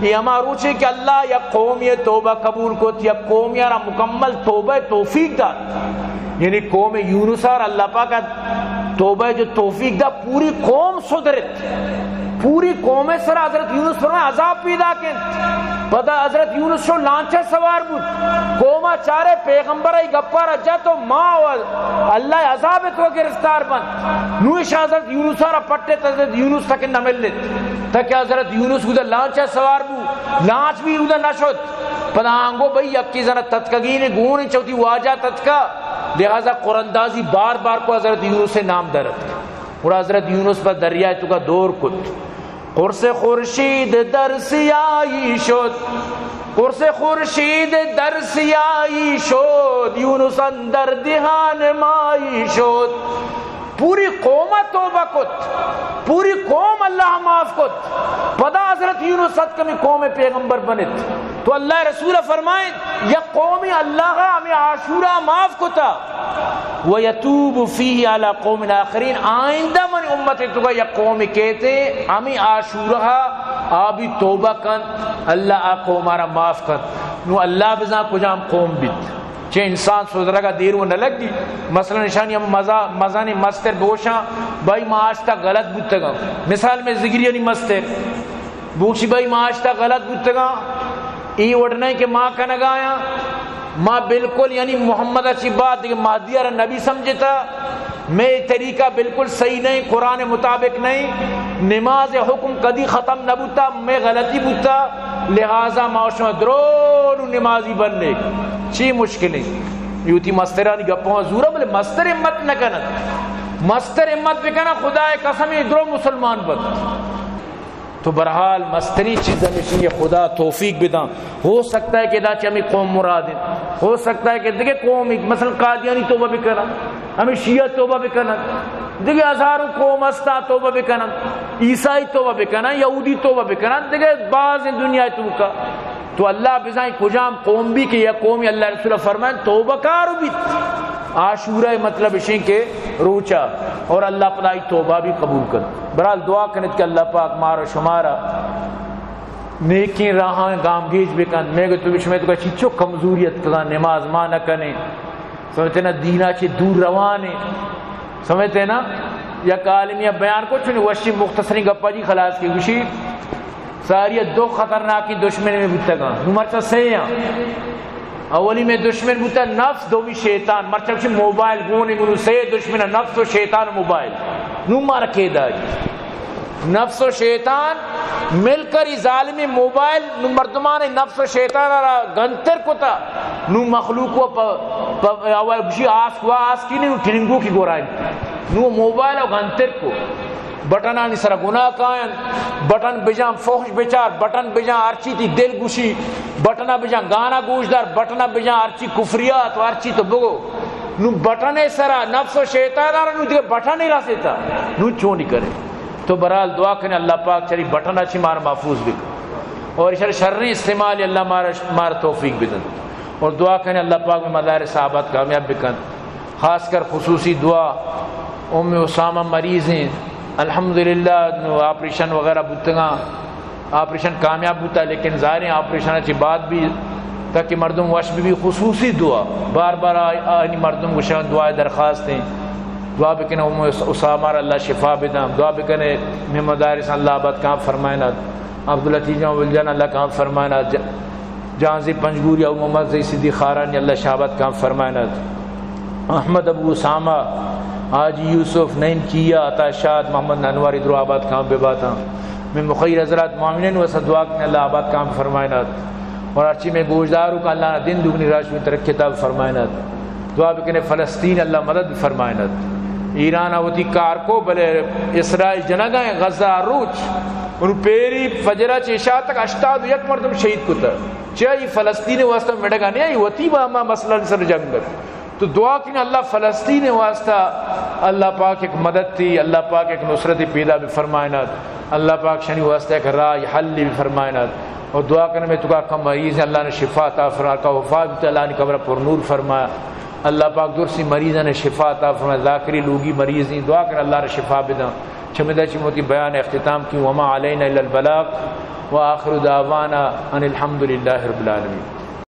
اے ہما روچے کہ اللہ یک قومی توبہ قبول کت، یک قومی را مکمل توبہ توفیق دات۔ یعنی قوم یونس را اللہ پاک توبہ جو توفیق دا، پوری قوم سدرت، پوری قوم سر حضرت یونس فرمائے عذاب پیدا کن۔ پدا حضرت یونس شو لانچہ سوار بود، قوما چارے پیغمبر ای گپا را جت و ما و اللہ عذاب تو گرفتار بند۔ نو ایشاں حضرت یونس را پٹت، حضرت یونس تک نہ ملت، تک حضرت یونس گودا لانچہ سوار بو، لانچ بھی گودا نہ شد۔ پدا آنگو بھئی یکی زنا تتکگین گون چوتی واجہ تتکا، لہذا قرآن اندازی بار بار کو حضرت یونس نام درت۔ گڑا حضرت یونس پہ دریائے توکا دور کت۔ قرص خورشید در سیاہی شد، قرص خورشید در سیاہی شد، یونس اندر دہان ماہی شد۔ پوری قوم توبہ کت، پوری قوم اللہ معاف کت۔ پدا حضرت یونس صدق ہمیں قوم پیغمبر بنت۔ تو اللہ رسول فرمائیں، یک قومی اللہ ہمیں عاشورہ معاف کتا۔ وَيَتُوبُ فِيهِ عَلَى قَوْمٍ آخَرِينَ، آئندہ منی امت توکا یک قومی کیتے، ہمیں عاشورہ آ بھی توبہ کنت، اللہ آ قوم را معاف کنت۔ نو اللہ بزاں کجام قوم بیت۔ چہ انسان سدرگا دیر و نہ لگی۔ مثلاً اشانی ہم مزا-، مزانی مستر بوشاں، بھائی ما آشتا غلط بوتگاں۔ مثال میں ذگریانی مستر بوشی، بھائی ما آشتا غلط بوتگاں، ای وڑ نہیں کہ ما کنگایاں، ما بالکل یعنی محمد چی بعد دیگہ مہدی را نبی سمجھتا، میں طریقہ بالکل صحیح نہیں، قرآن مطابق نہیں، نماز حکم کدی ختم نہ بوتا، میں غلطی بوتا، لہذا ما شما درو نو نمازی بننے۔ چی مشکل ہے؟ یوتی مسترانی گپاں زورا، بلے مستر ہمت نہ کنت۔ مستر ہمت بکنا، خدا قسم، درو مسلمان بنت۔ تو بہرحال مستری چیز ہمیشی ہے، خدا توفیق بداں۔ ہو سکتا ہے کہ ادا چہ ہمیں قوم مراد ہیں، ہو سکتا ہے کہ دیگہ قوم، مثلاً قادیانی توبہ بکنن، ہمیں شیعہ توبہ بکنن، دیگہ ہزاروں قوم استا توبہ بکنن، عیسائی توبہ بکنن، یہودی توبہ بکنن، دیگہ باز ہیں دنیا توکا۔ تو اللہ بزائیں کجام قوم بھی کہ یک قومی اللہ رسول فرمائیں توبہ کار بیت۔ عاشورہ مطلب اشیں کہ روچا اور اللہ پدائی توبہ بھی قبول کن۔ برحال دعا کنت کہ اللہ پاک مارا شمارا نیکیں راہاں گامگیج بکن۔ میں گو تو شمے تو چیچو کمزوری اتکگاں، نماز ما نہ کنے، سمجھتے نا، دینا چی دور روانے، سمجھتے نا۔ یک عالمی بیان کو چونی وشی مختصریں گپا جی خلاص کی گوشی، ساری دو خطرناکیں دشمن میں بوتگاں، نو مرچا سے ہیں۔ اولی میں دشمن بوتا نفس، دومی شیطان۔ مرچا چی موبائل گونے گنو سے دشمن، نفس و شیطان و موبائل۔ نو مار کے داری۔ نفس و شیطان مل کر ای ظالمی موبائل نو مردمان نفس و شیطان را گنتر کتا۔ نو مخلوق و پ-، پ-، اول بشی آسک و آسکی نہیں، نو ٹرنگو کی گورائیں۔ نو موبائل و گنتر کو۔ بٹنانی سرا گناہ کاین، بٹن بجان فحش بچار، بٹن بجان ہرچی تی دل گوشی، بٹنا بجان گانا گوش دار، بٹنا بجان ہرچی کفریات و ہرچی تو بگو۔ نو بٹنے سرا نفس و شیطان آرا نو دیگه بٹنے رسیتا۔ نو چونی کرے؟ تو برحال دعا کنے اللہ پاک چری بٹنا چی مار محفوظ بکن۔ اور شر شریں استعمال اللہ مار، مار توفیق بدن۔ اور دعا کنے اللہ پاک میں مدارس آباد کامیاب بکن۔ خاص کر خصوصی دعا ام اسامہ مریض ہیں، الحمدللہ نو آپریشن وغیرہ بوتگاں، آپریشن کامیاب بوتا، لیکن ظاہر ہیں آپریشن چی بعد بھی تاکہ مردم وش بھی، خصوصی دعا بار بار آ-، آنی مردم گشان دعا درخواست ہیں، دعا بکنے ام اس-، اسامہ را اللہ شفا بداں، دعا بکنے محمد حارث اللہ آباد کام فرمائنات، عبداللطیف جان ولجان اللہ کام فرمائنات، ج-، جہانزی پنجگوری، ابو محمد زئی صدیق خارانی اللہ شہابت کام فرمائنات۔ احمد ابو اسامہ، حاجی یوسف، نعیم کیا، عطا شاد، محمد انواری درو آباد کام بباتاں۔ میں مخیر حضرات معاونین و صد دعا کن اللہ آباد کام فرمائنات۔ اور ہرچی میں گوشداروں کا اللہ دین دگنی راج میں ترقی تاب فرمائنات۔ دعا بکنے فلسطین اللہ مدد فرمائنات۔ ایران آ وتی کار کو، بلے اسرائیل جنگا ہیں غزہ روچ۔ انو پیری فجرہ چہ عشاء تک ہشتاد و یک مردم شہید کتا۔ چہ ای فلسطین واسطہ مڑگا نہیں، ای وتی با ہما مسئلہ سر جنگ۔ تو دعا کن اللہ فلسطین واسطہ، اللہ پاک ایک مدد تھی، اللہ پاک ایک نصرت پیدا بھی فرمائنات، اللہ پاک شنی واسطہ ایک راہ حل بھی فرمائنات۔ اور دعا کن میں تو کا کم مریض ہیں، اللہ نے شفا عطا فرما، کا وفات بھی اللہ نے قبر پر نور فرمایا۔ اللہ پاک درسی مریضاں نے شفا عطا فرمایا، ذاکری لوگی مریض ہیں، دعا کن اللہ نے شفا بداں۔ چمدہ چموتی بیان اختتام کی، وما علینا الا البلاغ۔ وآخر دعوانا أن الحمد لله رب العالمين.